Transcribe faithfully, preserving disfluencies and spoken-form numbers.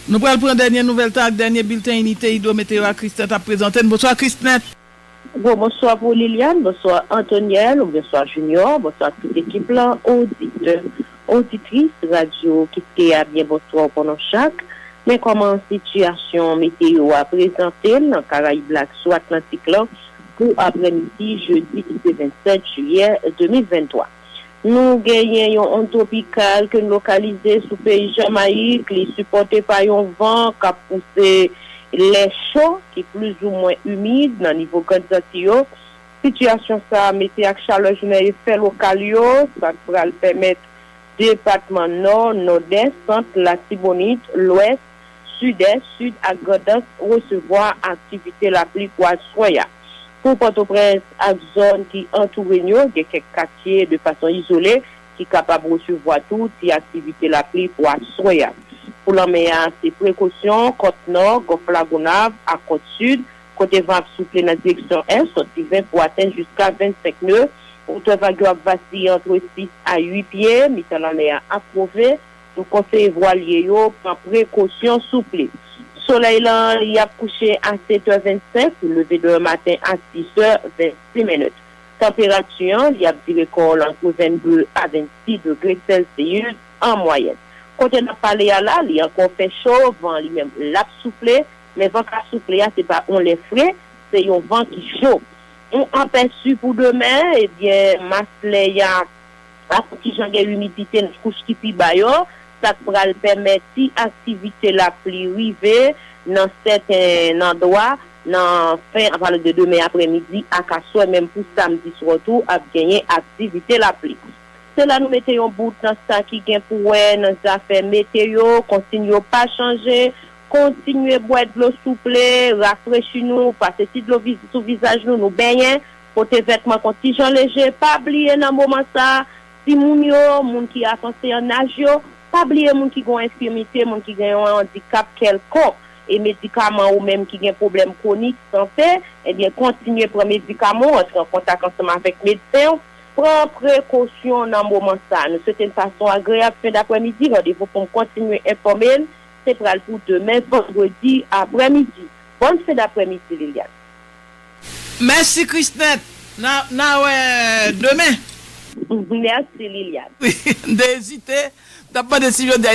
Nou pral pran dènye nouvèl tan ak dènye bilten Inite Idwo Meteo a Christnette ap prezante n. Bonswa Christnette. Bon, bonswa pou Liliane, bonswa Antoniel, bonswa Junior, bonswa tout ekip lan, oditè, oditris radyo Kiskeya, byen bonswa pou nou chak. Men kòman sitiyasyon meteo a prezante l nan Karayib la ak sou Atlantik lan pou aprèmidi jedi ki se vennsèt jiyè de mil venntwa. Nou genyen yon ond twopikal ke n lokalize sou peyi Jamayik. Li sipòte pa yon van k ap pouse lè cho ki plizoumwen imid nan nivo Grann Zanti yo. Sitiyasyon sa a mete ak chalè jounen efè lokal yo, sa k pral pèmèt depatman Nò, Nòdès, Sant, Latibonit, Lwès, Sidès, Sid ak Grandans resevwa aktivite lapli pou aswè a. Pou Pòtoprens ak zòn ki antoure n yo, gen kèk katye de fason izole ki kapab resevwa tou ti aktivite lapli pou aswè a. Pou lanmè a, se prekosyon, kòt nò, Gòf Lagonav ak kòt sid, kote van ap soufle nan direksyon ès, sòti ven pou atenn jiska vennsenk ne. Wotè vag yo ap vasiye ant sis a uit pye, mitan lanmè a ap move. Nou konseye vwalye yo pran prekosyon souple. Solèy lan, li ap kouche a sèt è vennsenk, leve demen maten a sis è vennsis minit. Tanperati an, li ap dire kò l ant vennde a vennsis degre Celsius an mwayèn. Kote n ap pale a la, li ankò fè cho, van an li menm l ap soufle, men van k ap soufle a se pa yon lè fre, se yon van ki cho. Yon apèsi pou demen, ebyen, mas lè a ap yon ti jan gen imidite nan kouch ki pi ba yo, sa k pral pèmèt ti aktivite lapli rive nan sèten andwa nan fen, an palan de demen aprèmidi ak aswè, menm pou samdi swa tou ap genyen aktivite lapli. Se la nou mete yon bout nan sa ki gen pou wè nan zafè meteo, konsiy yo pa chanje, kontinye bwè dlo souple, rafrechi nou, pase ti dlo sou vizaj nou, nou benyen, pote vètman k yon ti jan leje, pa bliye nan moman sa a, timoun yo, moun ki avanse an aj yo, pa bliye moun ki gen yon enfimite, moun ki gen yon andikap kèlkonk, e medikaman ou menm ki gen pwoblèm kwonik, sante, ebyen kontinye pran medikaman w, antre an kontak ansanm avèk medsen w, pran prekosyon nan moman sa a. Nou swete n pase yon agreyab fen daprèmidi, randevou pou m kontinye enfòme n, se pral pou demen vandredi aprèmidi. Bòn fen daprèmidi Liliane. Mèsi Christnette. N a, n a wè demen. Mèsi Liliane. M te ezite. M t ap mande si jodi a